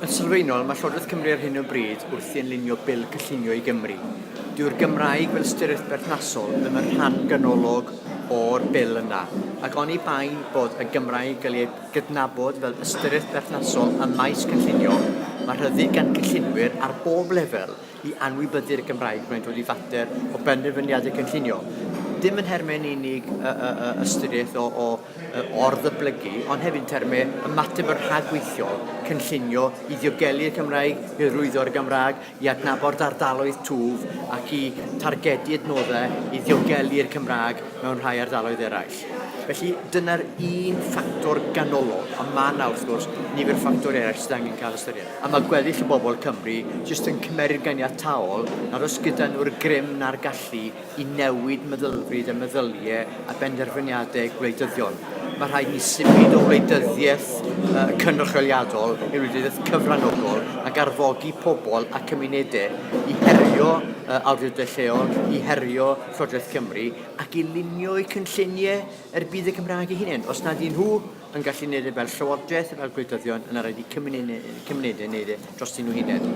Yn sylfaenol, mae Llywodraeth Cymru ar hyn o bryd wrthi yn lunio Bil Cynllunio i Gymru. Dyw'r Gymraeg fel ystyriaeth berthnasol ddim yn rhan ganolog o'r Bil yna, ac oni bai bod y Gymraeg gael ei gydnabod fel ystyriaeth berthnasol ym maes cynllunio, mae rhyddid gan gynllunwyr ar bob lefel i anwybyddu'r Gymraeg mae'n dod i fater o benderfyniadau cynllunio. Dim yn nhermau'n unig y, y, y ystyriaeth o, o or-ddyblygu, ond hefyd yn termau ymateb yn rhagweithiol, cynllunio i ddiogelu'r Cymraeg, i hyrwyddo'r Gymraeg, i adnabod ardaloedd twf ac i targedu adnoddau i ddiogelu'r Cymraeg mewn rhai ardaloedd eraill. Felly dyna'r un ffactor ganolog, ond mae yna wrth gwrs nifer o ffactorau eraill sydd angen cael ystyried. A mae gweddill y bobl Cymru jyst yn cymeryd ganiataol nad oes gyda nhw'r grym na'r gallu i newid meddylfryd a meddyliau a benderfyniadau gwleidyddion. Mae rhaid ni symud o wleidyddiaeth uh, cynrychioliadol i wleidyddiaeth cyfranogol ac arfogi pobl a cymunedau i herio uh, awdurdodau lleol, i herio Llywodraeth Cymru ac i lunio eu cynlluniau er budd y Gymraeg eu hunain. Os nad y'n nhw yn gallu neud e fel llywodraeth, fel gwleidyddion, yna rhaid i cymunedau, cymunedau neud e drostyn nhw hunain.